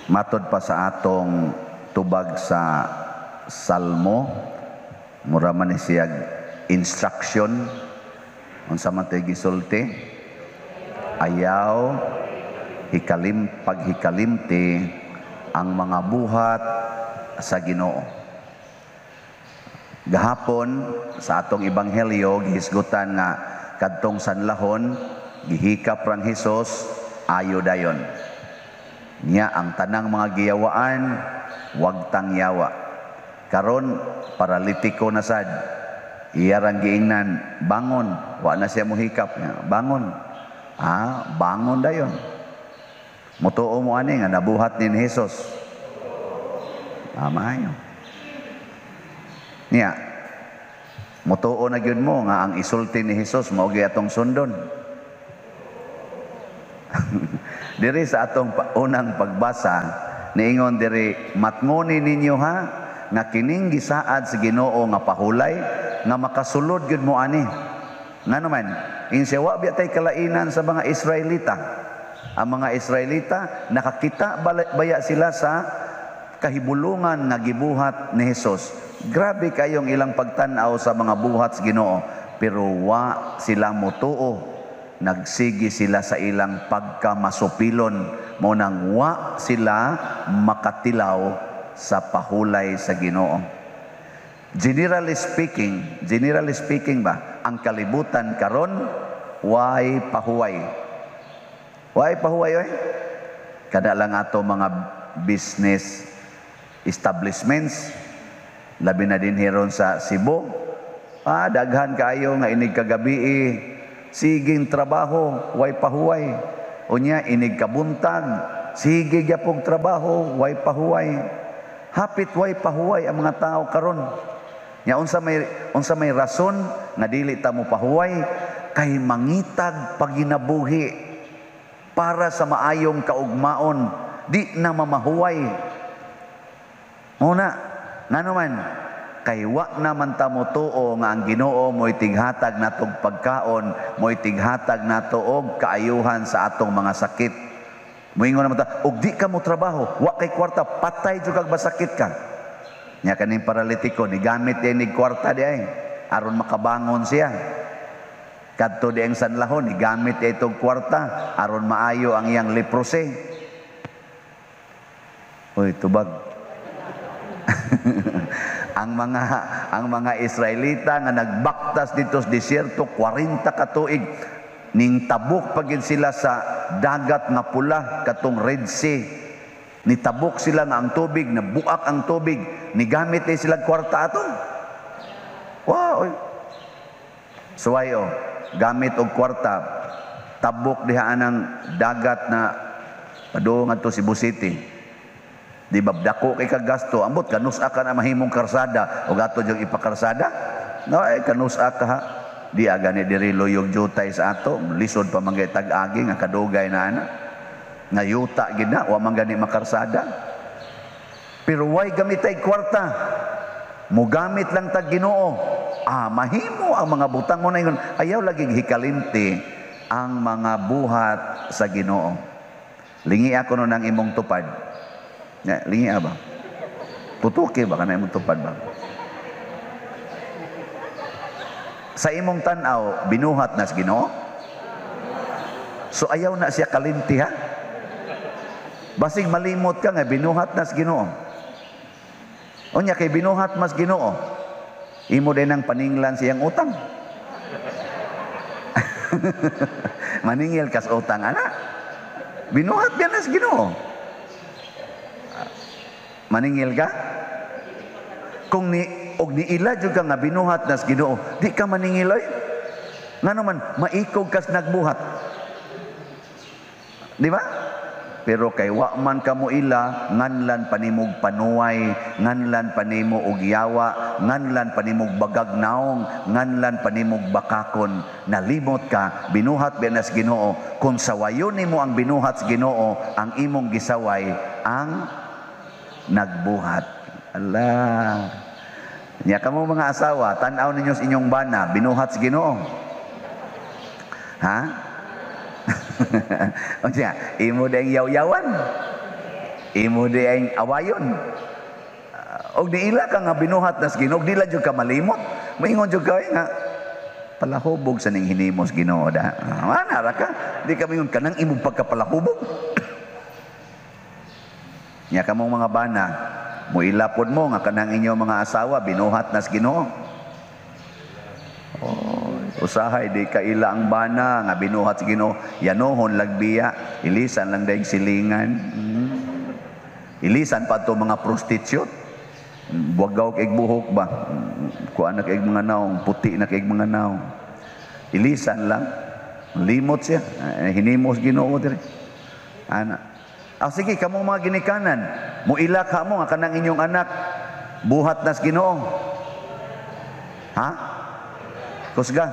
Matod pa sa atong tubag sa Salmo, mura man ni siya instruction. Unsa man to'y gisulti? Ayaw hikalim paghikalimti ang mga buhat sa Ginoo. Gahapon sa atong ebanghelyo, gihisgutan nga kadtong sanlahon gihikap rang Hesus, ayo dayon. Nya ang tanang mga giyawaan, wag tang yawa. Karon paralitiko na sad. Iya rang giingnan, "Bangon." Wa na siya mohikap niya. "Bangon." Ah, bangon dayon. Mutuo mo ani nga nabuhat ni Jesus? Ah, maayo. Niya, mutuo na gyud mo nga ang isulti ni Jesus mao gyud atong sundon? Diri sa atong unang pagbasa, niingon diri, "Matngoni ninyo ha nga kining gisaad sa Ginoo nga pahulay nga makasulod gyud mo ani." Ngano man, ingon siya, wa biya tay kalainan sa mga Israelita. Ang mga Israelita nakakita baya sila sa kahibulungan nga gibuhat ni Jesus. Grabe kayong ilang pagtan-aw sa mga buhat sa Ginoo, pero wa sila motuo. Nagsige sila sa ilang pagkamasupilon, mao nang wa sila makatilaw sa pahulay sa Ginoo. Generally speaking ba, ang kalibutan karon way pahuway. Way pahuway oy. Kada lang ato mga business establishments, labi na din hiron sa Cebu. Ah, daghan kaayo nga inig kagabi siging trabaho, way pahuway. Unya inig kabuntag, sige gyapong trabaho, way pahuway. Hapit way pahuway ang mga tao karon. Nya unsa may rason nga dili ta mo pahuway? Kay mangitag paginabuhi para sa maayong kaugmaon, di na mamahuway. Muna, ngano man, kay wa naman ta motuo nga ang Ginoo mo'y tighatag natog pagkaon, mo'y tighatag nato og kaayuhan sa atong mga sakit. Moingon naman ta, "Og di ka mo trabaho, wa kay kwarta, patay jud kag basakit ka." Nya kaning paralitiko, ni gamit di nig kwarta di ay aron makabangon siya. Kadto di ang sanlahon, ni gamit di itong kwarta aron maayo ang iyang leprosy. Uy, tubag. Ang mga Israelita nga nagbaktas dito sa disyerto 40 ka tuig, ning tabok pagid sila sa Dagat nga Pula, katong Red Sea. Nitabok sila nga ang tubig nabuak ang tubig. Nigamit ni sila kwarta ato? Wow, oy. Suway oh, gamit og kwarta tabok diha anang dagat na padung ngadto Cebu City. Di ba dako kay kagasto? Ambot kanusa ka na mahimong karsada og ato jung ipakarsada. No ay kanusa ka ha. Di aga ni diri luyog jutay sa ato, lisod pa man gay tag-agi nga kadugay na ana. Nga yuta gid na, wa man gani makarsada. Pero way gamitay kwarta. Mugamit lang tag Ginoo. Ah, mahimo ang mga butang mo na ingon. Ayaw lagi hikalimti ang mga buhat sa Ginoo. Lingi ako no ng imong tupad. Ya, lingi ba? Tutuki ba kana imong tupad ba? Sa imong tan-aw, binuhat na sa Ginoo? So ayaw na siya kalimti ha? Basig malimot ka nga binuhat na sa Ginoo. Unya kay binuhat mas Ginoo, imo din ang paninglan siyang utang. Maningil kas utang ana. Binuhat biya na sa Ginoo. Maningil ka? Kung ni og niila jud ka nga binuhat nas Ginoo, di ka maningil oy. Ngano man maikog kas nagbuhat. Di ba? Pero kay wa man kamo ila, nganlan panimog panuway, nganlan panimo og yawa, nganlan panimog bagag naong, nganlan panimog bakakon. Nalimot ka, binuhat ba nas Ginoo. Kung sawayon nimo ang binuhat sa Ginoo, ang imong gisaway ang nagbuhat. Allah. Nya kamo mga asawa, tan-aw ninyo sa inyong bana, binuhat sa Ginoo. Ha? Unya, imo dayong yaw-yawan. Imo di ay awayon. Og niila ka nga binuhat nas Ginoo, di lang jud ka malimot. Maingon jud ka nga palahubog sa ning hinimos Ginoo da. Ana ra ka, di ka mingon kanang imong pagkapalahubog. Nya kamong mga bana, muilapod mo nga kanang inyong mga asawa binuhat nas Ginoo. Oh, usahay di ka ila ang bana nga binuhat sa Ginoo, yanohon lagbiya, ilisan lang dayong silingan. Ilisan pa to mga prostitute. Buwagaw kay buhok ba? Kuan na kay mga naong, puti na kay mga naong. Ilisan lang. Limot siya. Hinimos Ginoo dire. Ana. Ah, sige, kamong mga ginikanan, muila ka mo nga kanang inyong anak buhat nas Ginoo. Ha? Kusga.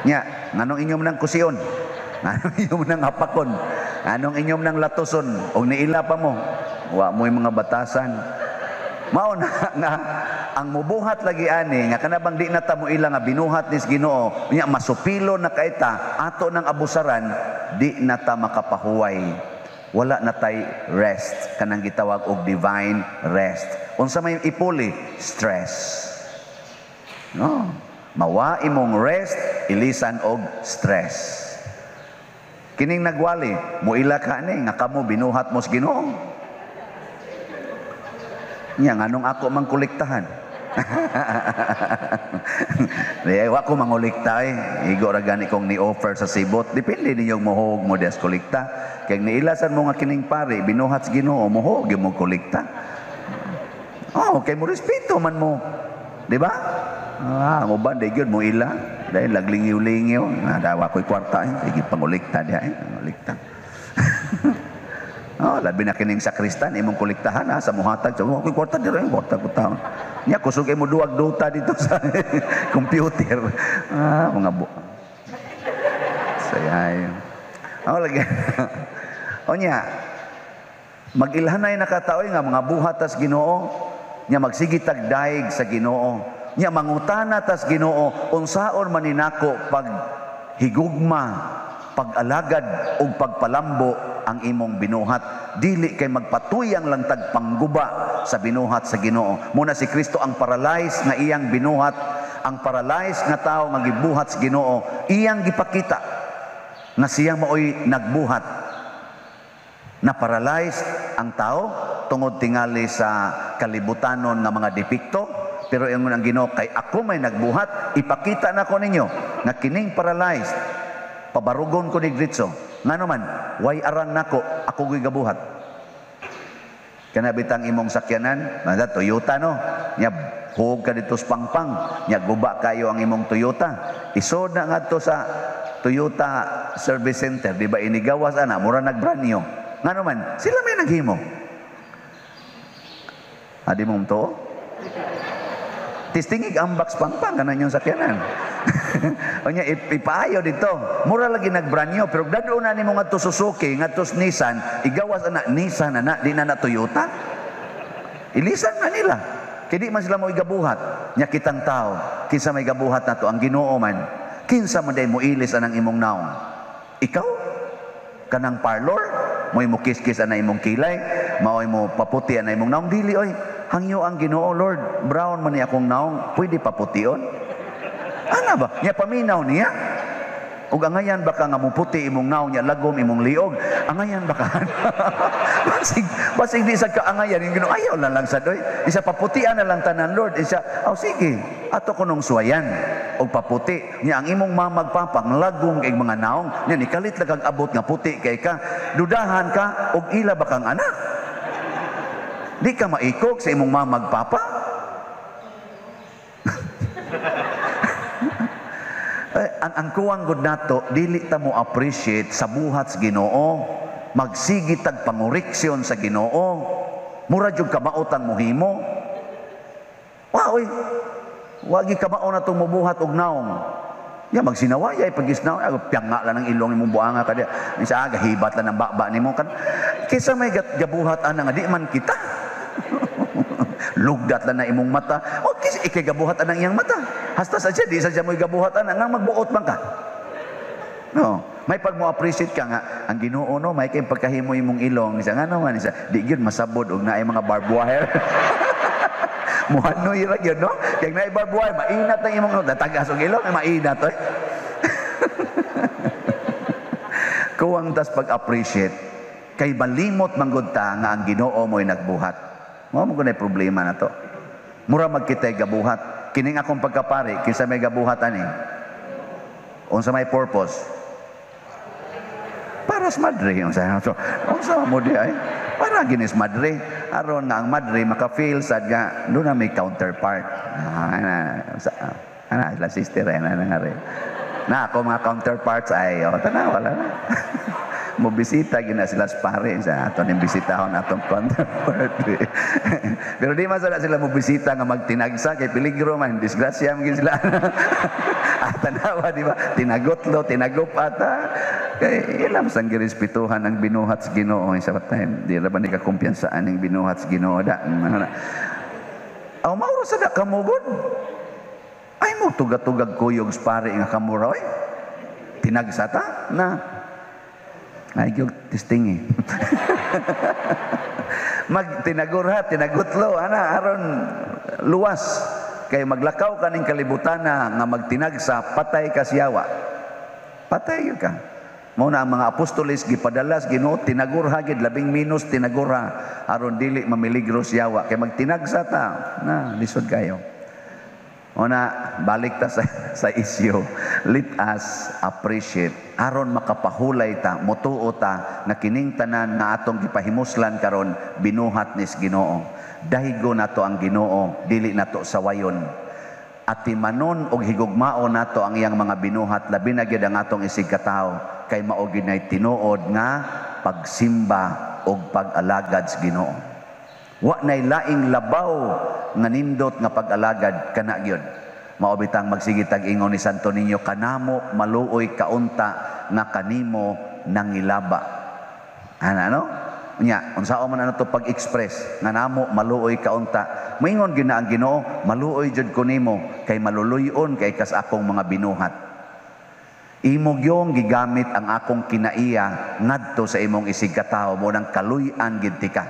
Nya, nganong inyong nang kusion? Nganong inyong nang hapakon? Anong inyong nang latuson? Og niila pa mo, wa mo'y mga batasan. Mao na nga ang mubuhat lagi ani nga kanabang di na ta mo ila nga binuhat nis Ginoo, nya masupilo na kaita ato ng abusaran, di na ta makapahuway. Wala na tay rest, kanang gitawag og divine rest. Unsa may ipuli? Stress. No, mawa imong rest ilisan og stress. Kining nagwali, muila ka ani nga kamo binuhat mo sa Ginoo. Nya nganong ako mangkolektahan? Di wa ko mangulikta eh. Igo ra gani kong ni-offer sa sibot. Depende ninyong mohuog mo des kolekta. Kay niilasan mo nga kining pare binuhat sa Ginoo, mohuog gyud mo kolekta. Oh, kay mo respeto man mo. Di ba? Ah, ang uban di gyud mo ila. Dahil laglingiw-lingiw, nadawa ko'y kwarta eh. Sige, pangolekta diha eh. Pangolekta. Oh, labi na kining sakristan imong kolektahan ha, sa muhatag. So, ako'y kwarta dira, kwarta ko taon. Nya kusog imo duwag duta dito sa computer. Ah, mga bu. Sayay. Oh, lagi. O nya, mag-ilhanay na kataoy nga mga buhat tas Ginoo, nya magsige tag daig sa Ginoo. Nya mangutana tas Ginoo unsaon man ninako pag higugma, pag-alagad ug pagpalambo ang imong binuhat. Dili kay magpatuyang lang tag pangguba sa binuhat sa Ginoo. Muna si Kristo ang paralyzed nga iyang binuhat, ang paralyzed nga tawo nga gibuhat sa Ginoo, iyang gipakita nga siya maoy nagbuhat. Na paralyzed ang tao tungod tingali sa kalibutanon nga mga depekto, pero ingon ang Ginoo kay ako may nagbuhat, ipakita nako ninyo nga kining paralyzed pabarugon ko ni Gritso. Ngano man, way arang nako, ako goy gabuhat. Kana bitang imong sakyanan, mga Toyota no. Nya hug ka dito sa pangpang, nya guba kayo ang imong Toyota. Isod na ngadto sa Toyota Service Center, di ba inigawas ana, mura nagbrand new. Ngano man, sila may naghimo. Adi mong to? Tistingig ang box pangpang kanan yung sakyanan. O nya ipaayo dito. Mura lagi nagbrand new, pero dado na nimo ngadto Suzuki, ngadto Nissan, igawas ana Nissan ana, di na na Toyota. Ilisan na nila. Kay di man sila mo igabuhat. Nya kitang tao, kinsa may gabuhat nato ang Ginoo man. Kinsa man day mo ilis anang imong naong? Ikaw? Kanang parlor? Mo'y mo kiskis ana imong kilay, maoy mo paputi ana imong naong. Dili oy. Hangyo ang Ginoo, Lord, brown man ni akong naong, pwede papution? Ana ba? Nya paminaw niya? Ug angayan ba ka nga muputi imong naong nya lagom imong liog? Angayan ba ka? Basig di sa kaangayan yung Ginoo, ayaw na lang sa doy. Isa paputian na lang tanan, Lord. Isa, aw sige, ato ko nung suwayan og paputi. Nya ang imong mamagpapang lagom kay mga naong, nya nikalit lang kag abot nga puti kay ka. Dudahan ka og ila ba kang anak? Di ka maikog sa imong mamagpapa? Ang kuwang gud nato, dili ta mo appreciate sa buhat sa Ginoo, magsigi tag pangoreksyon sa Ginoo, mura jud kamaot ang muhimo. Wa oy, wagi kamao na tong mubuhat og naong. Ya magsinaway ay pagisnaw, piyanga lang ang ilong imong buanga ka diya. Isa gahibat lang ang baba nimo kan. Kaysa may gabuhat ana nga di man kita. Lugdat lang na imong mata. O kaysa ikay gabuhat anang iyang mata. Hasta sa siya di sa siya mo'y gabuhat ana nga magbuot man ka. No, May pag mo appreciate ka nga ang Ginoo, no, may kay pagkahimo imong ilong isa ngano man isa di gyud masabod og naay mga barbed wire. Muhanoy ra gyud, no, kay naay barbed wire mainat ang imong tagas og ilong, mainat oy. Kuwang tas pag-appreciate kay malimot manggod ta nga ang Ginoo mo'y nagbuhat. Mao man gud problema na to. Mura magkitay gabuhat. Kining akong pagkapari, kinsa may gabuhat ani? Unsa may purpose? Para sa madre. Unsa so, unsa mo di ay? Para ginis madre. Aron nga ang madre maka-feel sad nga doon na may counterpart. Ana sila sister ay na nga rin. Na ako mga counterparts ay oh, tanawa wala na. Mo bisita gina sila sa pare sa ato ning bisitahon atong counterpart. Pero di man sila mo bisita nga magtinagsa kay peligro man, disgrasya man gid sila. Tanawa di ba? Tinagotlo, tinagup ata. Kay ilam sang girespetuhan ang binuhat sa Ginoo sa time. Di ra ba ni kakumpiyansaan ang binuhat sa Ginoo da. Aw mauro sa da kamugod. Ay mo tugatugag kuyog sa pare nga kamura oy. Tinagsa ta na. Ay, gyud testing eh. Magtinagurha, tinagutlo, ana, aron luwas. Kay maglakaw ka ning kalibutan na nga magtinagsa, patay ka siyawa. Patay gyud ka. Mao na ang mga apostoles gipadalas Ginoo tinagurha gid labing minus tinagurha aron dili mamiligro siyawa. Kay magtinagsa ta, na lisod kayo. Una, balik ta sa isyu. Let us appreciate. Aron makapahulay ta, mutuo ta, nga kining tanan nga atong gipahimuslan karon binuhat nis Ginoo. Dahigo nato ang Ginoo, dili nato sawayon. Atimanon og higugmao nato ang iyang mga binuhat, labi na gyud ang atong isig katawo, kay mao gyud nay tinuod nga pagsimba og pag-alagad sa Ginoo. Wa nay laing labaw nga nindot nga pag-alagad kana gyud. Mao bitang magsige tag ingon ni Santo Niño, kanamo maluoy kaunta nga kanimo nangilaba. Ana no? Nya, unsaon man ano to pag-express nga namo maluoy kaunta. Moingon gyud na ang Ginoo, maluoy jud ko nimo kay maluluyon kay kas akong mga binuhat. Imo gyong gigamit ang akong kinaiya ngadto sa imong isig katawo, mo nang kaluy-an gid tika.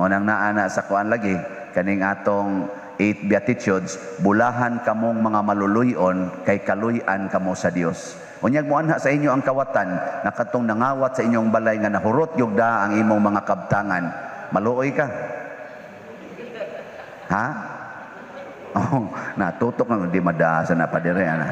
Mo nang naana sa kuan lagi kaning atong 8 Beatitudes, bulahan kamong mga maluluyon kay kaluy-an kamo sa Dios. Unyag moanha sa inyo ang kawatan na katong nangawat sa inyong balay nga nahurot yug da ang imong mga kabtangan. Maluoy ka. Ha? Oh, natutok na di madasa na padere ana.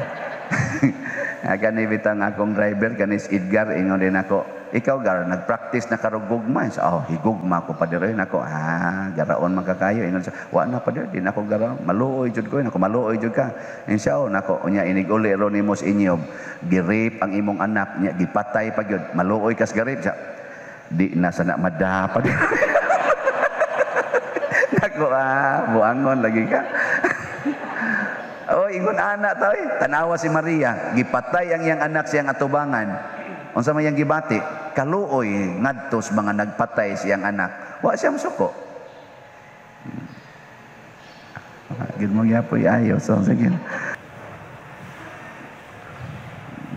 Kani bitang akong driver kanis Edgar ingon din ako, ikaw gar nagpractice na karog gugma. Oh, higugma ko padere nako. Ah, garaon man kakayo ingon siya. Wa na padere, di nako garaon. Maluoy jud ko, nako maluoy jud ka. Ingon siya, oh, nako unya inig uli ro nimo sa inyo. Girip ang imong anak nya gipatay pa gyud. Maluoy kas garip siya. Di na sana mada padere. Nako ah, buangon lagi ka. Oh, ingon ana ta oy. Tanawa si Maria, gipatay ang iyang anak siyang atubangan. Unsa may iyang gibati? Kaluoy ngadto sa mga nagpatay siyang anak. Wa siya musuko. Gid mo gyapoy ayo so sige.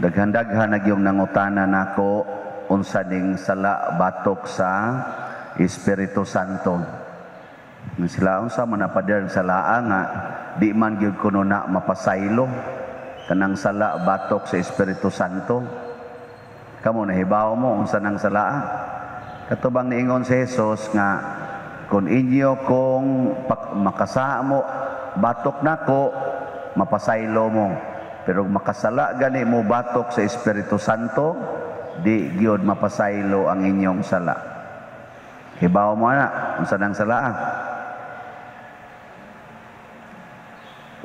Daghan-daghan na gyung nangutana nako unsa ning sala batok sa Espiritu Santo. Sila unsa man na pader salaa nga di man gyud kuno na mapasaylo kanang sala batok sa Espiritu Santo. Kamo nahibaw mo unsa nang salaa? Katubang niingon si Jesus nga kun inyo kung makasamo batok nako mapasaylo mo, pero makasala gani mo batok sa Espiritu Santo di gyud mapasaylo ang inyong sala. Hibaw mo ana unsa nang salaa?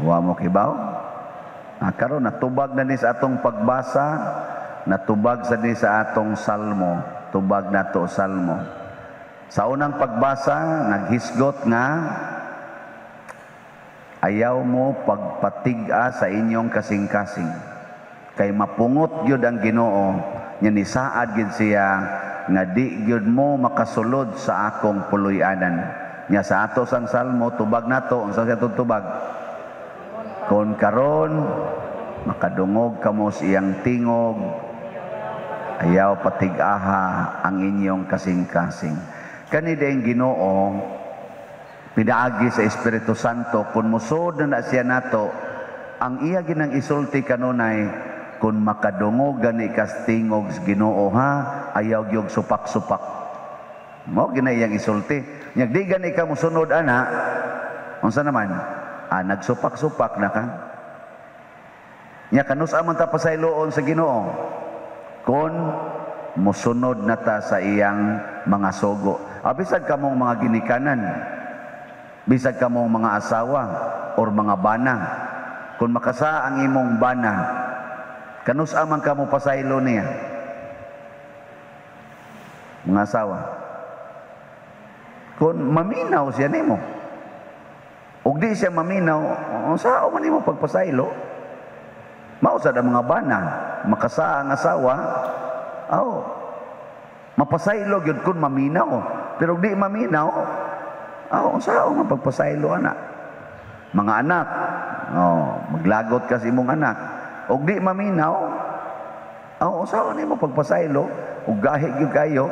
Wa mo kibaw? Karon natubag na ni sa atong pagbasa, natubag sa ni sa atong salmo, tubag nato salmo. Sa unang pagbasa, naghisgot nga ayaw mo pagpatig-a sa inyong kasing-kasing. Kay mapungot gyud ang Ginoo, nya nisaad gyud siya nga di gyud mo makasulod sa akong puloy-anan. Nya sa ato sang salmo, tubag nato, unsa siya tubag? Kon karon makadungog kamo sa iyang tingog, Ayaw patig-aha ang inyong kasing-kasing. Kani dayong Ginoo pinaagi sa Espiritu Santo, kung musod na na siya nato, ang iya ginang isulti kanunay, kung makadungog gani kas tingog sa Ginoo ha, ayaw gyud supak-supak. Mao gina iyang isulti. Nya di gani ka mosunod ana, unsa naman? Ah, nagsupak-supak na ka. Nya kanus-a man ta pasayloon sa Ginoo kung mosunod na ta sa iyang mga sugo? Ah, bisag kamong mga ginikanan, bisag kamong mga asawa or mga bana, kung makasa ang imong bana, kanus-a man ka mo pasaylo niya? Mga asawa, kung maminaw siya nimo. Ug di siya maminaw, unsa man nimo pagpasaylo? Mao sad ang mga bana, makasa ang asawa, aw, mapasaylo gyud kun maminaw. Pero di maminaw, aw, unsa man pagpasaylo ana? Mga anak, oh, maglagot ka sa imong anak. Og di maminaw, aw, unsa nimo pagpasaylo? Ug gahi gyud kayo,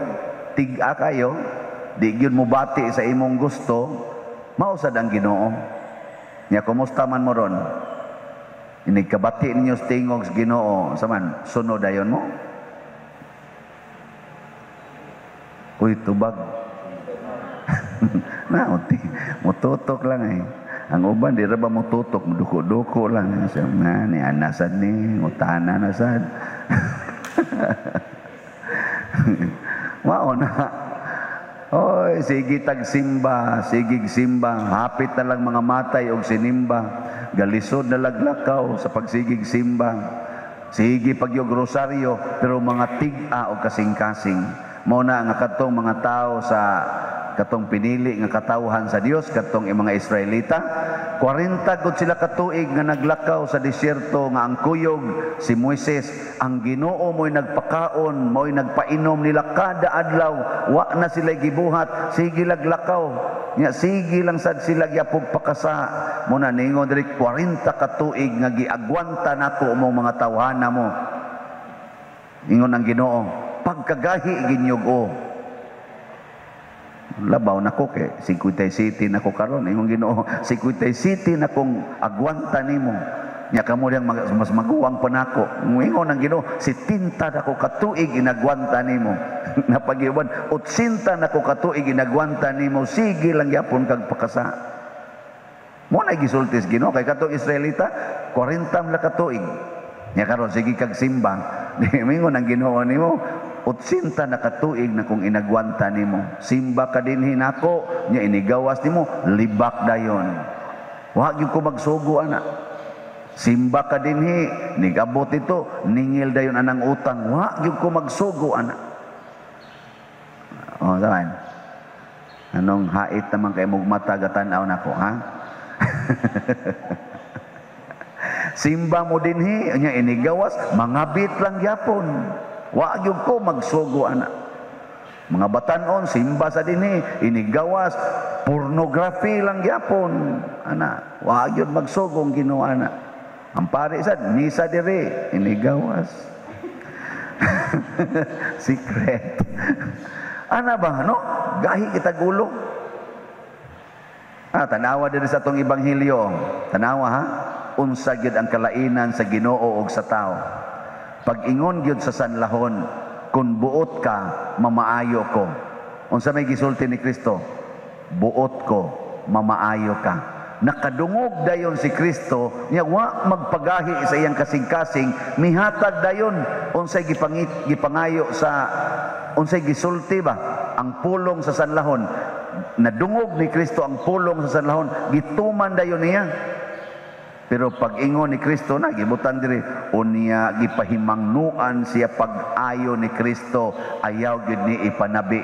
tig-a kayo, di gyud mo bati sa imong gusto, mao sad ang Ginoo. Nya kumusta man mo ron? Inig kabati ninyo sa tingog sa Ginoo, sa man sunod dayon mo? Uy, tubag. Na, uti, mututok lang eh. Ang uban, di ra ba mututok, muduko-duko lang. So, na, ni anasad ni, utana na sad. Mao na. Oy, sige tagsimba, sige simba, hapit na lang mga matay og sinimba, galisod na laglakaw sa pagsigig simba. Sige pagyog rosaryo, pero mga tig-a og kasing-kasing. Mao na nga kadtong mga tao sa katong pinili nga katawhan sa Dios, katong mga Israelita, 40 gud sila katuig nga naglakaw sa disyerto nga ang kuyog si Moises. Ang Ginoo mo'y nagpakaon, mo'y nagpainom nila kada adlaw, wa na sila gibuhat, sige laglakaw. Nya sige lang sad sila gyapog pakasa. Mo na ningon diri, 40 katuig nga giagwanta nako mo mga tawhana mo. Ingon ang Ginoo, pagkagahi ginyug-o. Labaw nako kay 57 nako karon, ingon Ginoo, 57 na kong agwanta nimo. Nya kamo diyang mas maguwang pa nako. Ingon ang Ginoo, 70 nako katuig inagwanta nimo. Napagiwan, 80 nako katuig inagwanta nimo, sige lang gyapon kag pakasa. Mo na gisulti sa Ginoo kay katong Israelita, 40 la katuig. Nya karon sige kag simba. Mingon ang Ginoo nimo, 80 na katuig na kung inagwanta nimo. Simba ka dinhi nako, nya inigawas nimo, libak dayon. Wa gyud ko magsugo ana. Simba ka dinhi, nigabot ito, ningil dayon anang utang. Wa gyud ko magsugo ana. O, saman. Anong hait naman kay mong mata gatan-aw nako, ha? Simba mo dinhi, nya inigawas, mangabit lang gyapon. Wa gyud ko magsugo ana. Mga batanon simba sa dinhi, inigawas, pornography lang gyapon ana. Wa gyud magsugo ang Ginoo ana. Ang pare sad misa diri, inigawas. Secret. Ana ba no? Gahi kita gulo. Ah, tanawa diri sa atong ebanghelyo. Tanawa ha. Unsa gyud ang kalainan sa Ginoo og sa tao? Pag-ingon gyud sa sanlahon, kung buot ka, mamaayo ko. Unsa may gisulti ni Kristo? Buot ko, mamaayo ka. Nakadungog dayon si Kristo, niya wa magpagahi sa iyang kasing-kasing, mihatag dayon unsay gipangayo sa unsay gisulti ba ang pulong sa sanlahon. Nadungog ni Kristo ang pulong sa sanlahon, gituman dayon niya. Pero pag-ingon ni Kristo na gibutan diri, unya gipahimangnuan siya pag-ayo ni Kristo, ayaw gyud ni ipanabi.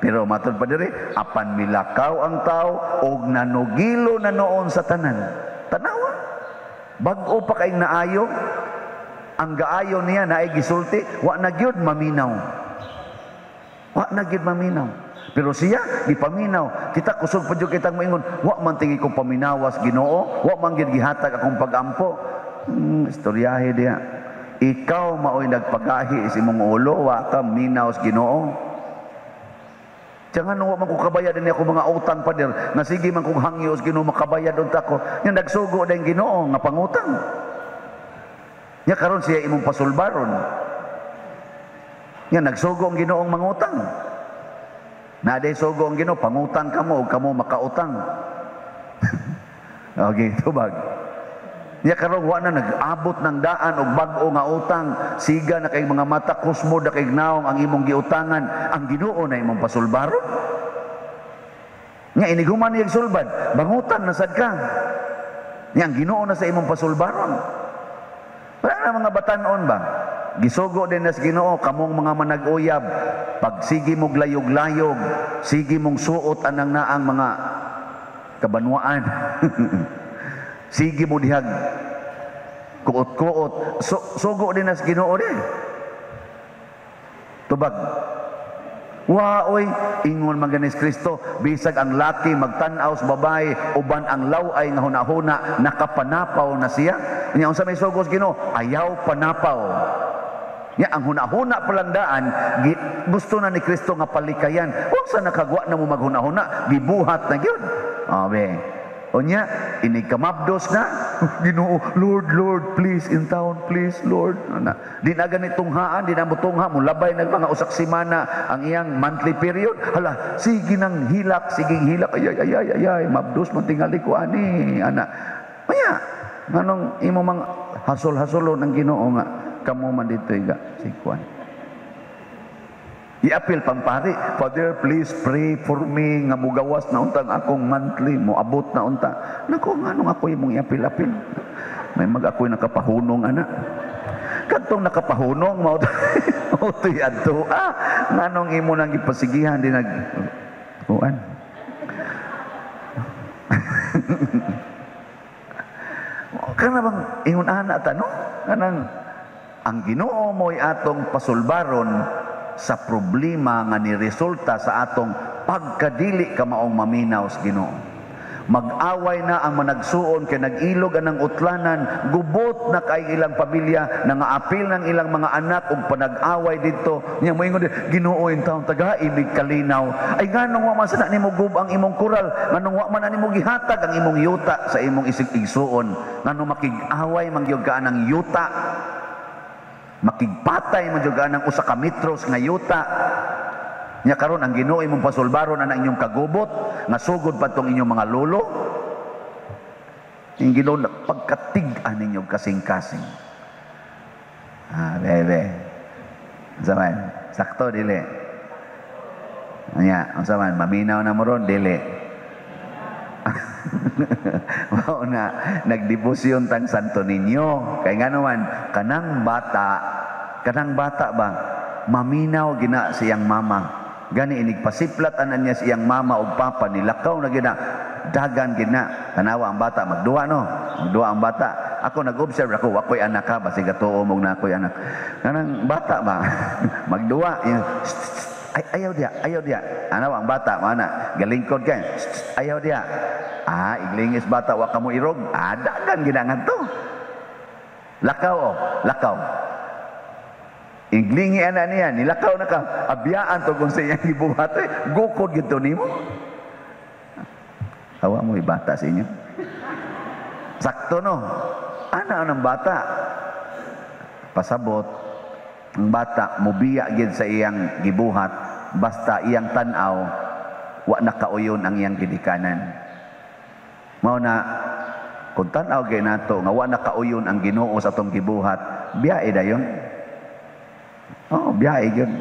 Pero matud pa diri, apan milakaw ang tao og nanugilo na noon sa tanan. Tanawa. Bag-o pa kay naayo, ang gaayo niya naay gisulti, wa na gyud maminaw. Wa na gyud maminaw. Pero siya gipaminaw. Kita kusog pa jud kitang moingon, wa man tingi ko paminawas Ginoo, wa man gyud gihatag akong pagampo. Istoryahe diha. Ikaw maoy nagpagahi sa imong ulo, wa ka minaw sa Ginoo. Tiyan nga wa man ko kabayad ani ako mga utang, pader, nga sige man kong hangyo sa Ginoo makabayad unta ko. Nya nagsugo din Ginoo nga pangutang. Nya karon siya imong pasulbaron. Nya nagsugo ang Ginoong mangutang. Naday sugo ang Ginoo, pangutang kamo ug kamo makautang. Okay, tubag. Nya karon wa na nag-abot ng daan og bag-o nga utang, siga na kay mga mata, kusmo na kay naong ang imong giutangan, ang Ginoo na imong pasulbaron. Nya inig human niyag sulbad, bangutang na sad ka. Nya ang Ginoo na sa imong pasulbaron. Wala na mga batanon ba? Gisugo din na sa Ginoo kamong mga manag-uyab, pag sige mong layog-layog, sige mong suot anang naang mga kabanwaan. Sige mo dihag kuot-kuot. So, sugo din na sa Ginoo di. Tubag. Waoy, ingon man ganis Kristo, bisag ang laki magtan-aw sa babae uban ang laway nga hunahuna, nakapanapaw na siya. Nya unsa may sugo sa Ginoo? Ayaw panapaw. Nya ang hunahuna palang daan, gusto na ni Kristo nga palikayan. Unsa nakagwa na mo maghunahuna, gibuhat na gyud. Abe. Unya, inig kamabdos na, Ginoo, "Lord, Lord, please, in town, please, Lord." Ana, di na ganit tunghaan, di na mo tungha, mulabay nag mga usak semana ang iyang monthly period. Hala, sige nang hilak, sige hilak, ay, ay, ay, ay, ay, ay, mabdos man tingali ko ani, ana. Maya, nganong imo mang hasol-hasolon ang Ginoo nga, kamo man dito iga, sikuan. Iapil pang pari, "Father, please pray for me nga mugawas na untang akong monthly, moabot na unta." Nako, nganong ako imong iapil-apil? May mag ako'y nakapahunong, ana. Kadtong nakapahunong, mao to'y adto. Ah, nganong imo nang gipasigihan di nag kuan. Kana bang ingon ana ta, no? Kanang ang Ginoo mo'y atong pasulbaron sa problema nga niresulta sa atong pagkadili kamaong maminaw sa Ginoo. Mag-away na ang managsuon kay nag-ilog anang utlanan, gubot na kay ilang pamilya, nangaapil ng ilang mga anak og panag-away didto. Nya moingon, "Ginoo, in taon taga imig kalinaw." Ay nganong wa man sana nimo gub ang imong kural, nganong wa man na nimo gihatag ang imong yuta sa imong isig igsuon, nganong makig-away man gyud ka anang yuta, makigpatay man gyud ka anang usa ka metros nga yuta. Nya karon ang Ginoo imong pasulbaron ana inyong kagubot nga sugod pa tong inyong mga lolo. Ang Ginoo pagkatig-an ninyo kasing-kasing. Ah, bebe. Unsa man? Sakto dili? Nya, unsa man? Maminaw na mo ron dili? Mao na nagdebosyon tang Santo Niño. Kay ngano man kanang bata ba maminaw gina siyang mama. Gani inig pasiplat anan niya siyang mama og papa, nilakaw na gina, dagan gina. Tanawa ang bata magduwa, no? Magduwa ang bata. Ako nag-observe ako, wakoy anak ka, basig gatuo mo na ako'y anak. Kanang bata ba magduwa, ay, ayaw diya, ayaw diya. Ano ang bata, mana, galingkod ka, ayaw diya. Ah, iglingis bata, wa ka mo irog. Ah, dagan ginangan to. Lakaw oh, lakaw. Iglingi ana niya, nilakaw na ka. Abiyaan to kung sa iyang gibuhat, eh, gukod gito nimo. Hawa mo ibata sa inyo. Sakto, no? Ana ang bata. Pasabot, ang bata mubiya gid sa iyang gibuhat basta iyang tan-aw wa nakauyon ang iyang gidikanan. Mao na kung tan-aw gyud nato nga wa nakauyon ang Ginoo sa atong gibuhat, biyae dayon. Oh, biyae gyud.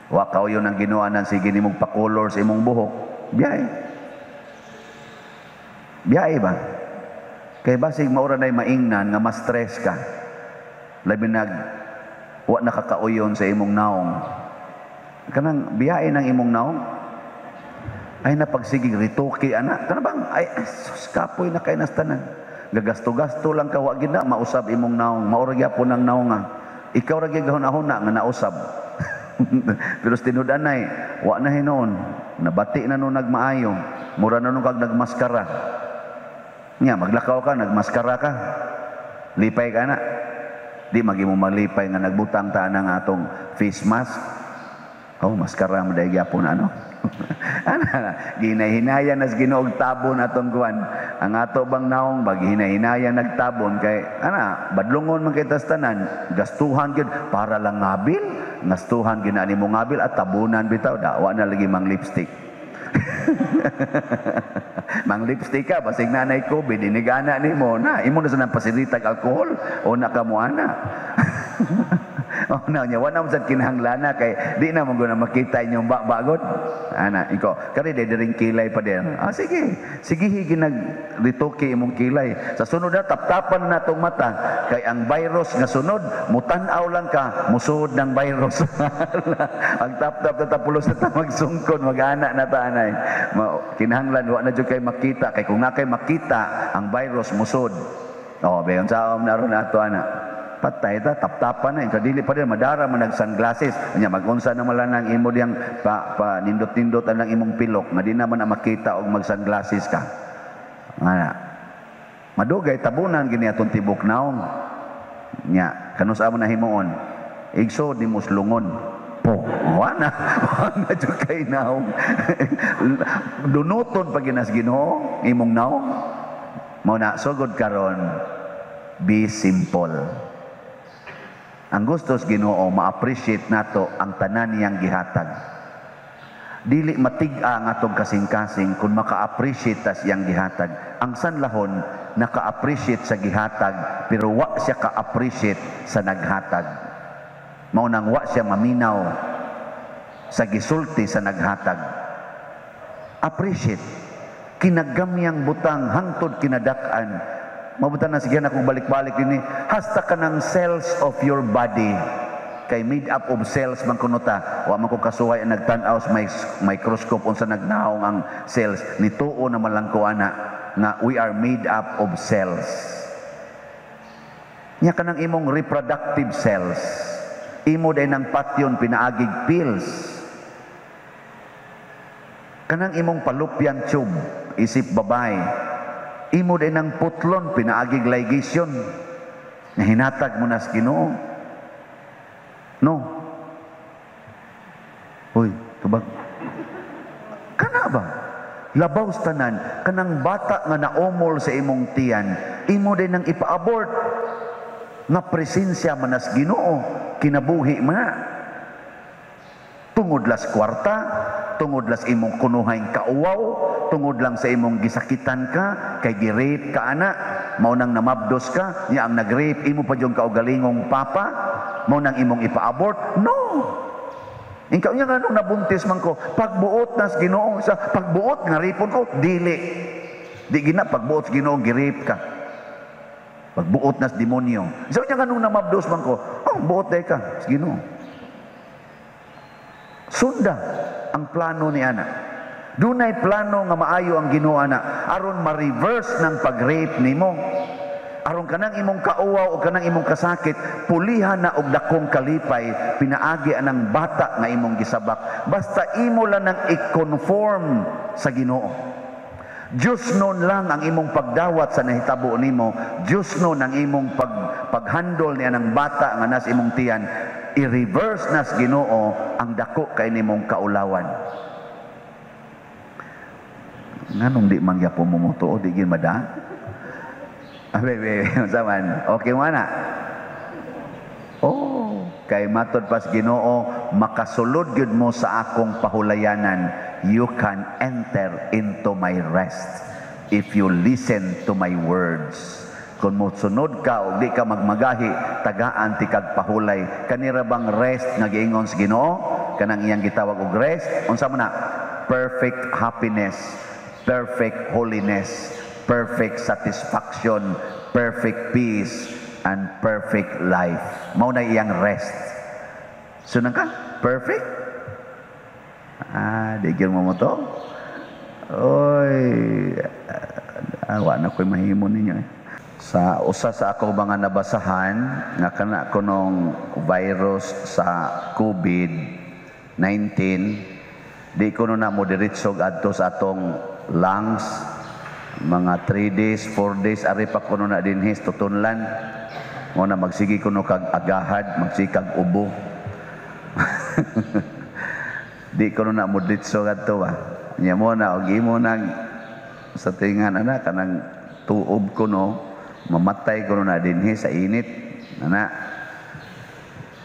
Wa kauyon ang Ginoo nan sige nimong pakolor sa imong buhok, biyae. Biyae ba? Kay basig maura nay maingnan nga ma-stress ka. Labi nag wa nakakauyon sa imong naong. Kanang biyae ng imong naong. Ay napagsigig rituki ana. Kana bang ay sus, kapoy na kay nastanan. Gagasto-gasto lang ka wa gid na mausab imong naong. Maura gyapon ang naong nga. Ikaw ra gyud gahuna-huna nga nausab. Pero tinud-anay wa na hinuon. Nabati na no nagmaayo. Mura na no kag nagmaskara. Nya maglakaw ka, nagmaskara ka. Lipay ka na. Di magimo malipay nga nagbutang ta ng atong face mask. Oh, maskara mo dahil gyapon ano. Ana, ginahinayan nas Ginoo tabon atong kuan. Ang ato bang naong bag hinahinayan nagtabon kay ana badlongon man kay tas tanan, gastuhan gyud para lang ngabil, gastuhan gyud ani mo ngabil at tabunan bitaw da wa na lagi mang lipstick. Mang lipstick ka basig na nay COVID inigana nimo na imo na sa nang pasilitag alkohol o na ka mo ana. Oh na nya wala mo sad kinahanglana kay di na mo guna makita inyong bagod. Ana iko kari di diring kilay pa din. Ah sige, sige higi nag ritoke imong kilay. Sa sunod na taptapan na natong mata kay ang virus nga sunod mutan-aw lang ka musuod ng virus. Ang tap-tap na tapulos na ta magsungkon mag-ana na ta anay. Kinahanglan wa na jud kay makita kay kung na kay makita ang virus musod. Oh, bayon sa om naron ato ana. Patay ta, taptapan na. Kadili pa din, madara man nag sunglasses. Nya magunsa na man lang ang imo diyang pa, pa nindot-nindot ang imong pilok nga di naman na makita og mag sunglasses ka. Ana. Madugay tabunan gini atong tibok naong. Nya, kanus amo na himuon. Igso di muslungon. Po, wana. Wana jud kay naong. Dunuton pa ginas Ginoo imong naong. Mao na sugod karon, be simple. Ang gusto sa Ginoo ma-appreciate nato ang tanan niyang gihatag. Dili matig-a ang atong kasing-kasing kung maka-appreciate tas iyang gihatag. Ang sanlahon naka-appreciate sa gihatag pero wa siya ka-appreciate sa naghatag. Mao nang wa siya maminaw sa gisulti sa naghatag. Appreciate kinagamyang butang hangtod kinadak-an. Mabutan na sige na kung balik-balik ini hasta ka ng cells of your body kay made up of cells man kuno ta. Wa man ko kasuway ang nagtan-aw sa microscope unsa nagnaong ang cells. Nituo na man lang ko ana nga we are made up of cells. Nya kanang imong reproductive cells, imo day ng patyon pinaagig pills. Kanang imong fallopian tube isip babae, imo din ang putlon pinaagig ligation nga hinatag mo na sa Ginoo. No. Uy, tubag. Kana ba? Labaw sa tanan, kanang bata nga naumol sa imong tiyan, imo din ang ipa-abort nga presensya manas Ginoo, kinabuhi man. Tungod las kwarta, tungod las imong kunuhay kauwaw, tungod lang sa imong gisakitan ka, kay gi-rape ka ana, mao nang namabdos ka, niya ang nag-rape imo pa yung kaugalingong papa, mao nang imong ipa-abort. No. Ikaw niya nga nung nabuntis man ko, pagbuot nas Ginoo sa pagbuot nga ripon ko, dili. Di gina pagbuot sa Ginoo gi-rape ka. Pagbuot nas demonyo. Sa niya nga nung namabdos man ko, oh, buot day ka sa Ginoo. Sunda ang plano ni ana. Dunay plano nga maayo ang Ginoo ana aron ma-reverse ng pag-rape nimo. Aron kanang imong kauwaw o kanang imong kasakit, pulihan na og dakong kalipay pinaagi anang bata nga imong gisabak. Basta imo lang nang i-conform sa Ginoo. Diyos nun lang ang imong pagdawat sa nahitabo nimo. Diyos nun ang imong paghandol ni anang bata nga nas imong tiyan. I-reverse nas Ginoo ang dako kay nimong kaulawan. Nganong di man gyapon mo motuo, di gyud mada? Abe, be, unsa man? Okay man na? Oh, kay matod pas Ginoo, makasulod gyud mo sa akong pahulayanan. You can enter into my rest if you listen to my words. Kung mosunod ka o di ka magmagahi, tagaan ti kag pahulay. Kanira bang rest nga giingon sa Ginoo? Kanang iyang gitawag og rest? Unsa man na? Perfect happiness, perfect holiness, perfect satisfaction, perfect peace, and perfect life. Mao na iyang rest. Sunang ka? Perfect? Ah, di gyud mo mo to? Oy, awa na ko'y mahimo ninyo eh. Sa usa sa ako mga nabasahan nga kana kunong virus sa COVID-19, di ko na mo diretsog adto sa atong lungs. Mga 3 days, 4 days ari pa kuno na dinhi sa tutunlan. Mo na magsige kuno kag agahad, magsige kag ubo. Di kuno na mudritso kadto ba. Nya mo na og imo nag sa tingan ana kanang tuob kuno, mamatay kuno na dinhi sa init ana.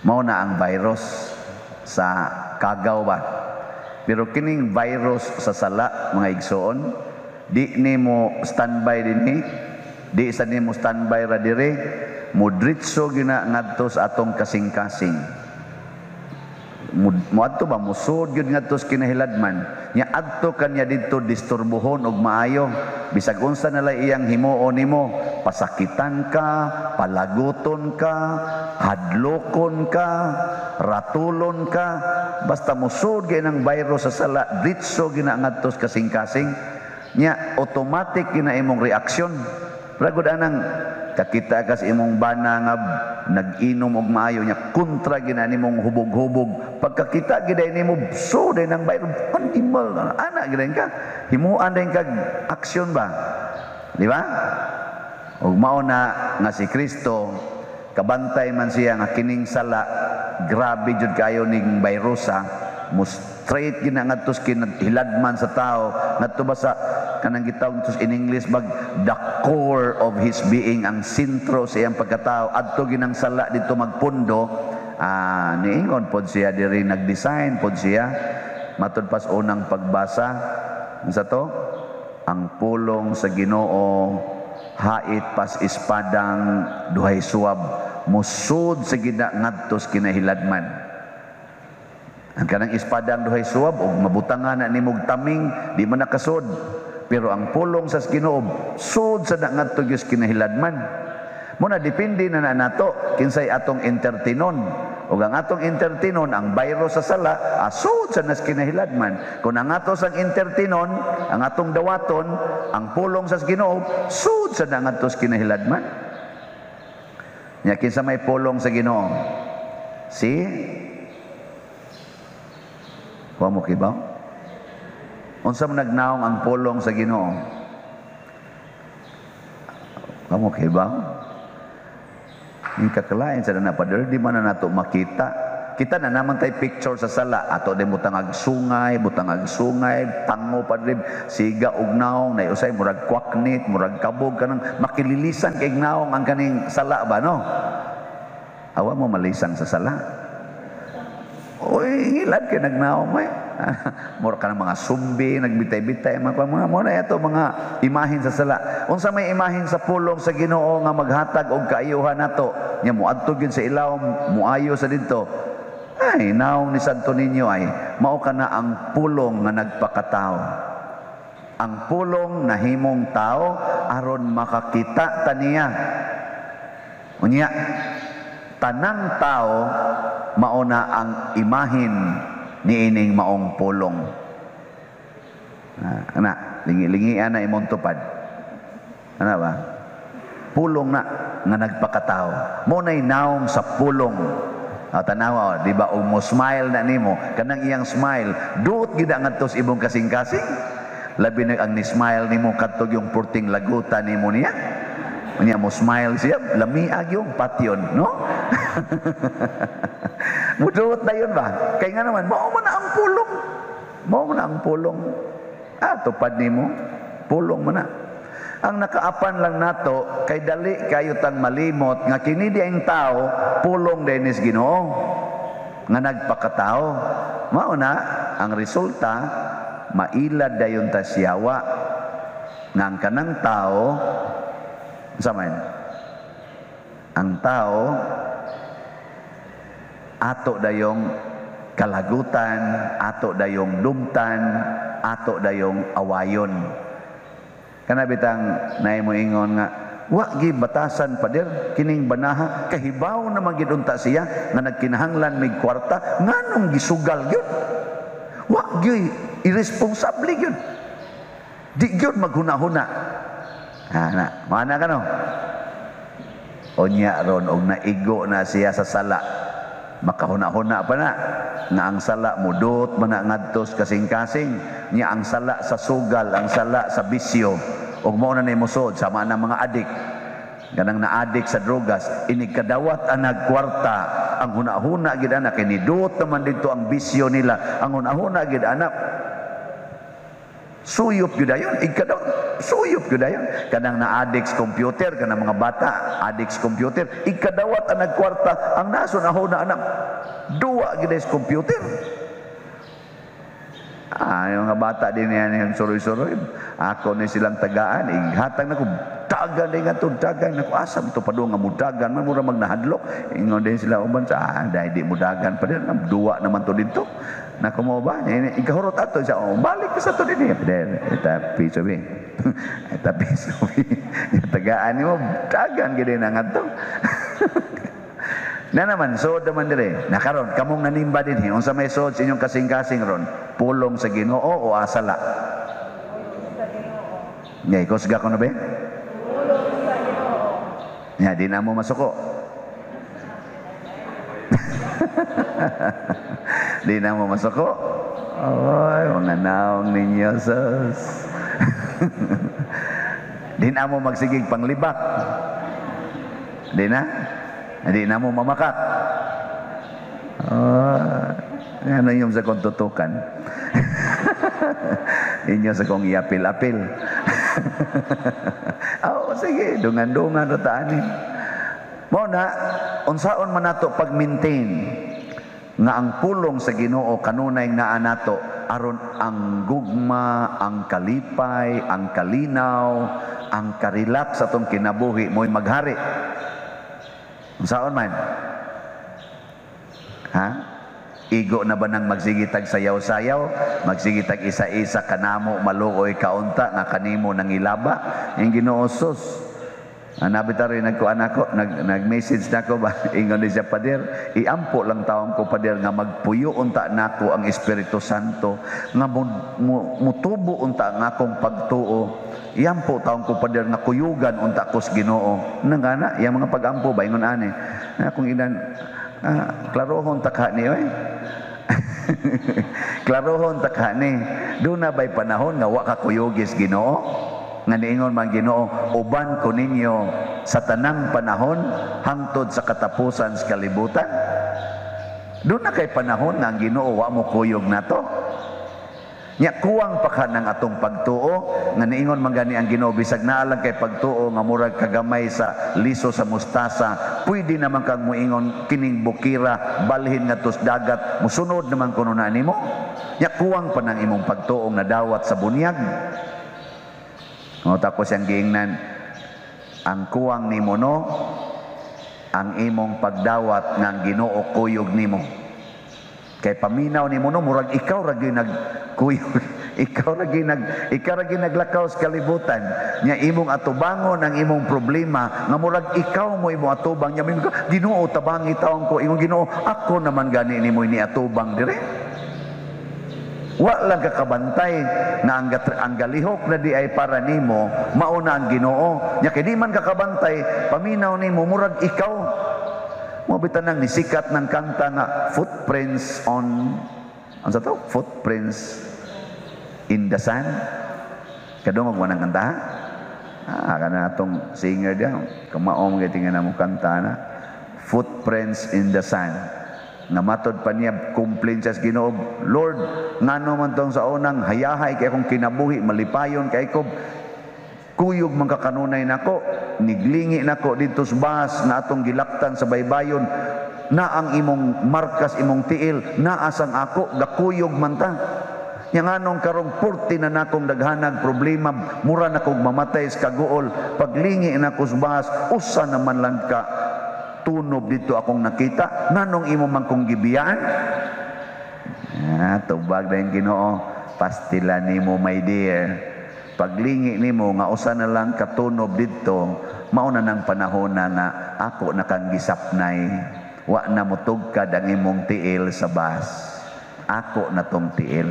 Mao na ang virus sa kagaw ba. Pero kining virus sa sala, mga igsoon, di nimo standby dinhi, di sa nimo standby ra dire, mudritso gina ngadto sa atong kasing-kasing. Moadto ba, musod gyud ngadto sa kinahiladman nya. Adto kanya didto disturbuhon og maayo, bisag unsa na lang iyang himuon nimo, pasakitan ka, palaguton ka, hadlokon ka, ratulon ka, basta musod gyud ang virus sa sala, ditso gina ngadto sa kasing-kasing nya. Automatic gina imong reaksyon. Ragod anang kakita ka sa imong bana nga nag-inom og maayo nya, kontra gina nimong hubog-hubog. Pagkakita gid nimo, so din ang virus, animal ana gid ka, himuan din kag aksyon ba, di ba? Ug mao na nga si Kristo kabantay man siya nga kining sala grabe jud kayo ning virusa, mo straight gina ngadto sa kinahiladman sa tao, ngadto ba sa kanang gitawag to in English bag the core of his being, ang sentro sa iyang pagkatao. Adto ginang sala dito magpundo. Niingon pod siya diri, nagdesign pod siya matud pas unang pagbasa. Unsa to? Ang pulong sa Ginoo hait pas espadang duhay suwab, musud sa gina ngadto sa kinahiladman. Ang kanang espadang duhay suwab og mabutangan na nimog taming, di man nakasud. Pero ang pulong sa Ginoo sud sa na ngadto gyud kinahiladman. Muna depende na na nato kinsay atong entertainon. Ug ang atong entertainon ang virus sa sala, asud sa nas kinahiladman. Kung ang ato sang entertainon, ang atong dawaton, ang pulong sa Ginoo, sud sa na ngadto kinahiladman. Nya kinsa may pulong sa Ginoo? Si Wa mo kibaw? Unsa man nagnaong ang pulong sa Ginoo? Wa mo kibaw? Yung kakalain sa na pader, di man na nato makita. Kita na naman tay picture sa sala. Ato din butangag sungay, butangag sungay, tango padre, siga og naong, na usay murag kwaknit, murag kabog, kanang makililisan kay naong ang kaning sala ba, no? Awa mo malisang sa sala. Uy, ngilad kay nagnaong mo eh. Mura ka ng mga sumbi, nagbitay-bitay, mga mga mo na ito, mga imahin sa sala. Unsa may imahin sa pulong sa Ginoo nga maghatag og kaayuhan nato, nya moadto gyud sa ilawom, muayo sa didto. Ay, naong ni Santo Niño ay mao ka na ang pulong nga nagpakatao. Ang pulong nahimong tao aron makakita taniya. Unya, tanang tao mao na ang imahin niining maong pulong. Ana, lingi-lingian na imong tupad. Ana ba? Pulong na nga nagpakatao. Mo na'y naong sa pulong. Tanawa, di ba, og mo smile na nimo, kanang iyang smile, duot gid ngadto sa imong kasing-kasing. Labi na ang ni-smile nimo kadtog yung purting laguta nimo niya. Unya mo smile siya, lamiag yung patyon, no? Muduot na yun ba? Kaya nga naman, mao mo na ang pulong. Mao mo na ang pulong. Tupad nimo, pulong mo na. Ang nakaapan lang nato, kay dali kayo tang malimot, nga kini di ang tao, pulong dinis Ginoo, nga nagpakatao. Mao na, ang resulta, mailad dayon ta siyawa, nga ang kanang tao, sa man, ang tao, ato dayong kalagutan, ato dayong dumtan, ato dayong awayon. Kana bitang naay mo ingon nga wa gi batasan pader kining banaha, kahibaw na man gid unta siya nga nagkinahanglan mig kwarta, nganong gisugal gyud? Wa gyud irresponsable gyud. Di gyud maghuna-huna. Ana, mana ka no? Unya ron og naigo na siya sa sala, makahuna-huna pa na nga ang sala mudot man na ngadto sa kasing-kasing niya, ang sala sa sugal, ang sala sa bisyo, ug mao na ni mosod sama na mga adik. Kanang na-addict sa drogas, inig kadawat anag kwarta, ang huna-huna gid ana kay niduot naman dito ang bisyo nila. Ang huna-huna gid ana, suyop gyud dayon, igkadaw suyop gyud dayon. Kanang na-addict sa computer, kanang mga bata addict sa computer, igkadawat anag kwarta, ang naso na huna ana duwa gyud sa computer. Ah, yung mga bata din yan, yung suroy-suroy. Ako ni silang tagaan, ighatag na ko, dagan din nga to, dagan na ko, asam to padung nga mudagan, man mura magnahadlok. Ingon din sila uban sa, dahil di mudagan pa din, duwa naman to dito. Nako mo ba? Ini, ikahurot ato siya, oh, balik ka sa to din. Eta piso bi. Eta piso bi. Tagaan nimo, dagan gid na nga to. Na naman, sood naman dire. Nakaron, kamong nanimba din, unsa may sood sa inyong kasing-kasing ron? Pulong sa Ginoo o asala? Nya, ikusga ko na ba? Pulong sa Ginoo. Nya, di na mo masuko. Di na mo masuko. Oy, mga naong ninyo, sus. Di na mo magsigig panglibak. Di na? Hindi na mo mamakak. Oh, ano yung sa kong tutukan? Inyo sa kong iapil-apil. Oh, sige, dungan-dungan rataan ni. Mo na, unsaon man nato pag-maintain nga ang pulong sa Ginoo kanunay naa nato aron ang gugma, ang kalipay, ang kalinaw, ang karilak sa atong kinabuhi mo'y maghari. Unsaon man? Ha? Igo na ba nang magsigitag sayaw-sayaw? Magsigitag isa-isa kanamo maluoy kaunta nga kanimo nang ilaba? Yung Ginoo sus. Anabi ta rin nagkuan ako, nag-message na ako ba? Ingon ni siya, Pader, iampo lang taong ko, Pader, nga magpuyo unta nako ang Espiritu Santo, nga mutubo unta nga akong pagtuo. Iampo taong ko, Pader, nga kuyugan unta ko sa Ginoo. Nangana, yang mga pag-ampo ba ingon ani? Akong inan, klarohon ta ka ni oy. Klarohon ta ka ni. Doon na ba'y panahon nga wa ka kuyugis Ginoo? Nga niingon man Ginoo, uban ko ninyo sa tanang panahon hangtod sa katapusan sa kalibutan. Doon na kay panahon nga ang Ginoo wa mo kuyog nato. Nya kuwang pa ka ng atong pagtuo nga niingon man gani ang Ginoo bisag naa lang kay pagtuo nga murag kagamay sa liso sa mustasa, pwede naman kang muingon kining bukira balhin ngadto sa dagat, musunod naman kuno na nimo. Nya kuwang pa ng imong pagtuo nga nadawat sa bunyag. O tapos ang giingnan, ang kuwang nimo no, ang imong pagdawat nga ang Ginoo kuyog nimo. Kay paminaw nimo no, murag ikaw ra gyud nagkuyog, ikaw ra gyud naglakaw sa kalibutan. Nya imong atubangon ang imong problema nga murag ikaw mo imong atubang. Nya mingon ka, Ginoo tabangi taon ko, imong Ginoo ako naman gani nimo ini atubang dire. Wa lang kakabantay na ang galihok na di ay para nimo, mauna ang Ginoo. Nya kay di man kakabantay, paminaw nimo murag ikaw. Mo bitan nang nisikat ng kanta nga Footprints on, ano sa to? Footprints in the Sand. Kadungog mo ng kanta? Kana atong singer diyan, kamaom gyud tingnan mo kanta na. Footprints in the Sand. Nga matod pa niya, complain siya sa Ginoo, Lord, ngano man tong sa unang hayahay kay akong kinabuhi, malipayon kay ko, kuyog man kakanunay nako, niglingi nako didto sa bas nga atong gilaktan sa baybayon, na ang imong markas imong tiil, naa sang ako, gakuyog man ta. Nya nganong karong purti na nakong daghanag problema, mura na kog mamatay sa kaguol, paglingi nako sa bas, usa naman lang ka tunob dito akong nakita, nganong imo man kong gibiyaan? Tubag na yung Ginoo, pastila nimo my dear. Paglingi nimo nga usa na lang katunob didto, mao na nang panahon na nga ako na kang gisapnay. Wa na motugkad ang imong tiil sa bas. Ako na tong tiil.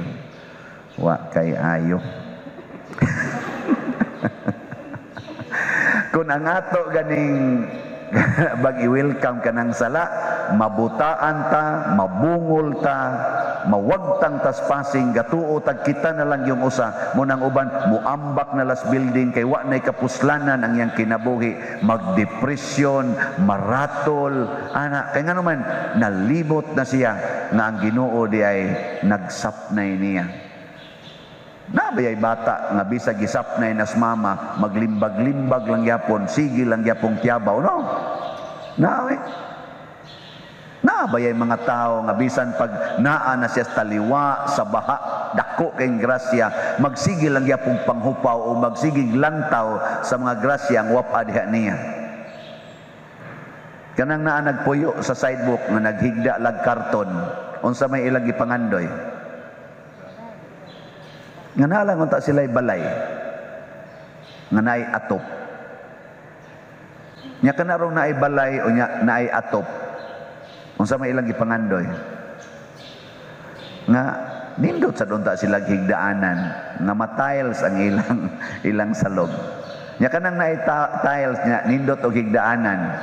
Wa kay ayo. Kung ang ato ganing bag i-welcome ka ng sala, mabutaan ta, mabungol ta, Mawagtang tas pasing, gatuo tag kita na lang yung usa mo nang uban muambak na las building kay wa nay kapuslanan ang iyang kinabuhi, magdepresyon, maratol ana, kay ngano man nalibot na siya nga ang Ginoo di ay nagsapnay niya. Nabayay bata nga bisag gisapnay nas mama, maglimbag-limbag lang yapon, sige lang yapong tiyabaw, no? Nawe. Nabayay mga tao nga bisan pag naa na siya sa taliwa sa baha, dako kay grasya, magsige lang yapong panghupaw o magsigig lantaw sa mga grasya ang wapa diha niya. Kanang naa nagpuyo sa sidewalk nga naghigda lag karton, unsa may ilang gipangandoy? Nga nalang unta sila'y balay nga naay atop. Nya kanarong naay balay o nya naay atop, unsa may ilang gipangandoy? Nga nindot sa unta sila higdaanan nga ma-tiles ang ilang ilang salog. Nya kanang naay tiles nya nindot og higdaanan,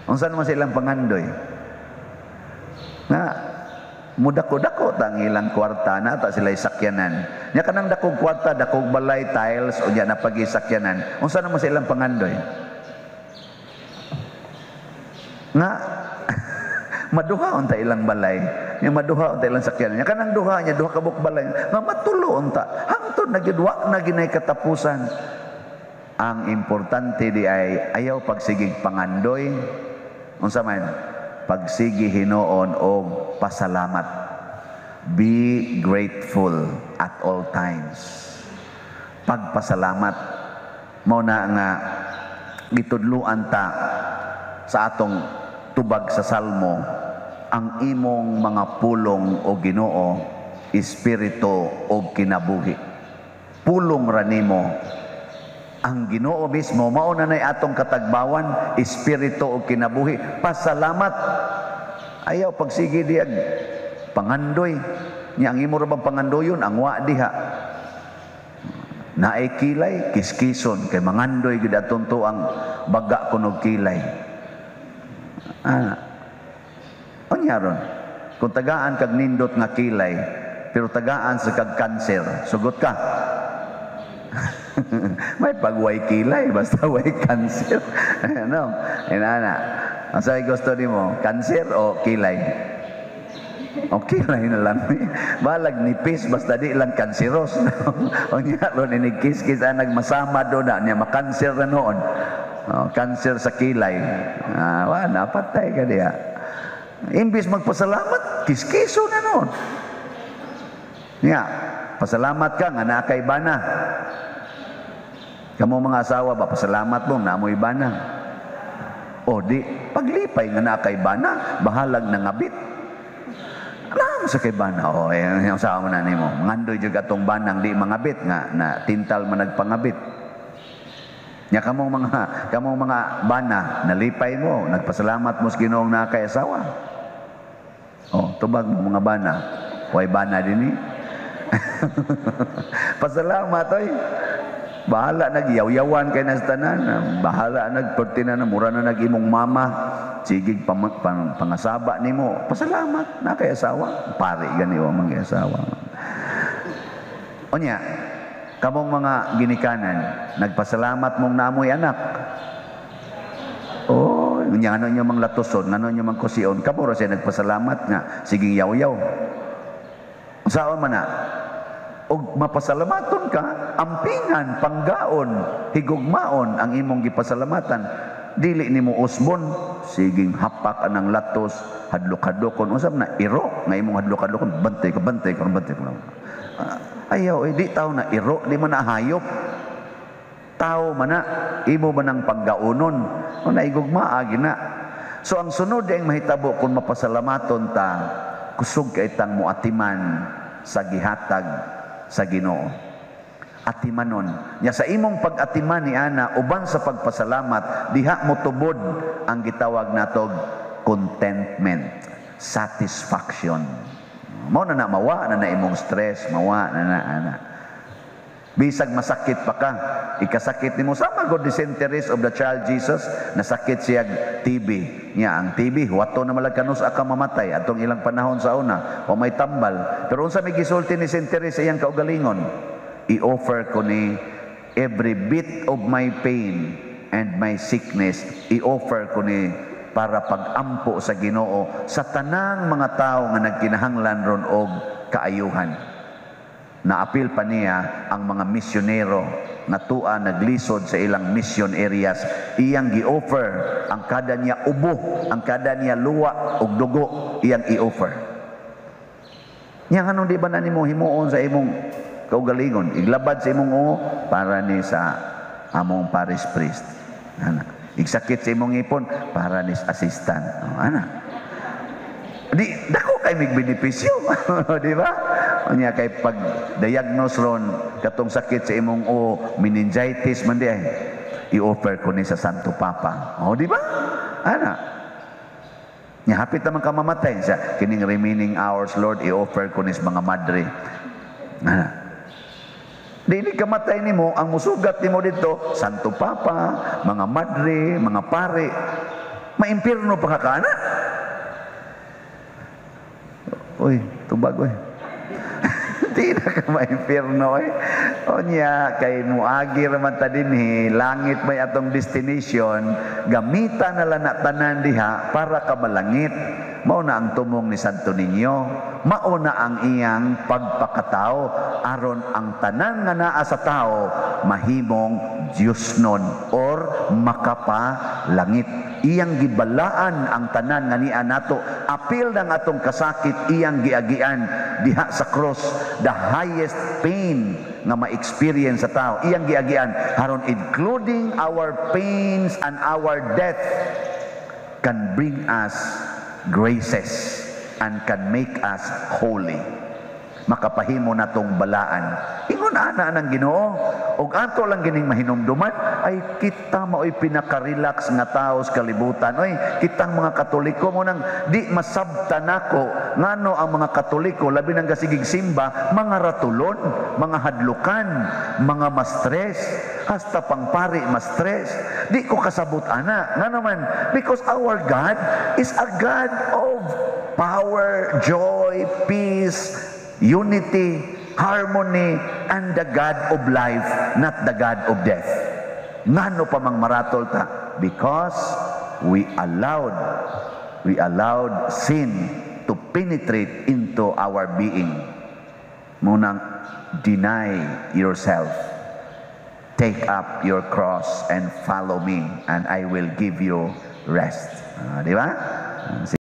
unsa naman sa ilang pangandoy? Nga mudako-dako ta ang ilang kwarta na ta sila sakyanan. Nya kanang dakong kwarta, dakong balay, tiles o nya napagisakyanan, unsa naman sa ilang pangandoy? Nga maduha unta ilang balay, nya maduha unta ilang sakyanan. Nya kanang duha nya duha ka buok balay, nga matulo unta hangtod na gyud wa na ginay katapusan. Ang importante di ay ayaw pagsigig pangandoy, unsa man pagsigi hinuon og pasalamat. Be grateful at all times. Pagpasalamat mao na nga gitudluan ta sa atong tubag sa Salmo, ang imong mga pulong o Ginoo, espiritu og kinabuhi. Pulong ra nimo ang Ginoo mismo, mao na nay atong katagbawan, espiritu og kinabuhi. Pasalamat. Ayaw pagsige diag pangandoy. Nya ang imo ra bang pangandoyon ang wa diha. Naay kilay, kiskison kay mangandoy gid atong tuang baga kunog kilay. Ah. Unya ron, kung tagaan kag nindot nga kilay, pero tagaan sa kag kanser, sugot ka. May pagway kilay, basta way kanser. Ano? Inana. Ang sabi gusto nimo, kanser o kilay? O kilay na lang. Balag nipis, basta di lang kanseros. O niya ron, inigkis-kis, ang nagmasama doon na, niya makanser na noon. O, kanser sa kilay. Ah, wala, patay ka diya. Imbis magpasalamat, kiskiso na noon. Niya, pasalamat ka nga naa kay bana. Kamo mga asawa ba, pasalamat mo, naamoy bana. O di, paglipay nga naa kay bana, bahalag nangabit. Alam sa kay bana, o, eh, ang asawa mo na nimo. Mangandoy jud atong banang di mangabit nga, na tintal man nagpangabit. Nya kamong mga bana, nalipay mo, nagpasalamat mo sa Ginoong naa kay asawa. O, tubag mo mga bana. Way bana dinhi. Pasalamat oy. Bahala nagyaw-yawan kay nas tanan, bahala nagperti na mura na nag-imong mama, sigig pangasaba nimo. Pasalamat na kay asawa. Pari gani wa man kay asawa. Unya, kamong mga ginikanan, nagpasalamat mong naamoy anak. Oh, unya ano nyo mang latuson, ano nyo mang kusion, kamo ra siya nagpasalamat nga siging yaw-yaw. Saon man na? Og mapasalamaton ka, ampingan, panggaon, higugmaon ang imong gipasalamatan. Dili nimo usbon, siging hapak anang latos, hadlok-hadlokon. Unsa man na iro nga imong hadlok-hadlokon, bantay ka, bantay ka, bantay ka. Ayaw, eh, di tao na iro, di man na hayop. Tao man na, imo man ang panggaonon. O naigugma, agi na. So ang sunod ang mahitabo kung mapasalamaton ta, kusog kay tang muatiman sa gihatag sa Ginoo. Atimanon. Nya sa imong pag-atiman ni ana uban sa pagpasalamat, diha mo tubod ang gitawag natog contentment, satisfaction. Mao na na mawa na na imong stress, mawa na na ana. Bisag masakit pa ka, ikasakit nimo sama god ni Saint Therese of the Child Jesus, nasakit siya TB. Nya ang TB, wato na malag kanus ka mamatay atong ilang panahon sa una, wa may tambal. Pero unsa may gisulti ni Saint Therese sa iyang kaugalingon? "I-offer ko ni every bit of my pain and my sickness, i-offer ko ni para pagampo sa Ginoo sa tanang mga tao nga nagkinahanglan ron og kaayuhan." Naapil pa niya ang mga misyonero nga tua naglisod sa ilang mission areas. Iyang gi-offer ang kada niya ubo, ang kada niya luwa ug dugo, iyang i-offer. Nya nganong di ba na nimo himuon sa imong kaugalingon? Iglabad sa imong uo para ni sa among parish priest. Ana. Igsakit sa imong ngipon para ni sa assistant. Oh, ana. Di dako kay mig benepisyo, di ba? Unya kay pag diagnose ron katong sakit sa imong o meningitis man di ay, i-offer ko ni sa Santo Papa. Oh, di ba? Ana. Nya hapit naman ka mamatay sa kining remaining hours, Lord, i-offer ko ni sa mga madre. Ana. Dili ka matay nimo, ang musugat nimo dito, Santo Papa, mga madre, mga pare, maimpirno pa ka kana. Uy, tubag, uy. Di na ka maimpirno eh. Unya, kay muagi raman ta dinhi, langit may atong destination, gamita na lang na tanan diha para ka malangit. Mao na ang tumong ni Santo Niño. Mao na ang iyang pagpakatao aron ang tanan nga naa sa tao mahimong Diyos nun or makapalangit. Iyang gibalaan ang tanan nga niya nato. Apil ng atong kasakit, iyang giagian diha sa cross, the highest pain nga ma-experience sa tao. Iyang giagian aron including our pains and our death can bring us graces and can make us holy. Makapahimo natong balaan. Ingon ana ng Ginoo, ug ato lang gining mahinumduman ay kita maoy pinaka-relax nga tao sa kalibutan. Oy, kitang mga Katoliko mo nang di masabta nako ngano ang mga Katoliko labi nang gasigig simba, mga ratulon, mga hadlukan, mga ma-stress, hasta pang pari ma-stress. Di ko kasabot ana. Ngano man? Because our God is a God of power, joy, peace, unity, harmony, and the God of life, not the God of death. Ngano pa mang maratol ta? Because we allowed sin to penetrate into our being. Munang deny yourself. Take up your cross and follow me, and I will give you rest. Ah, di ba? Ah.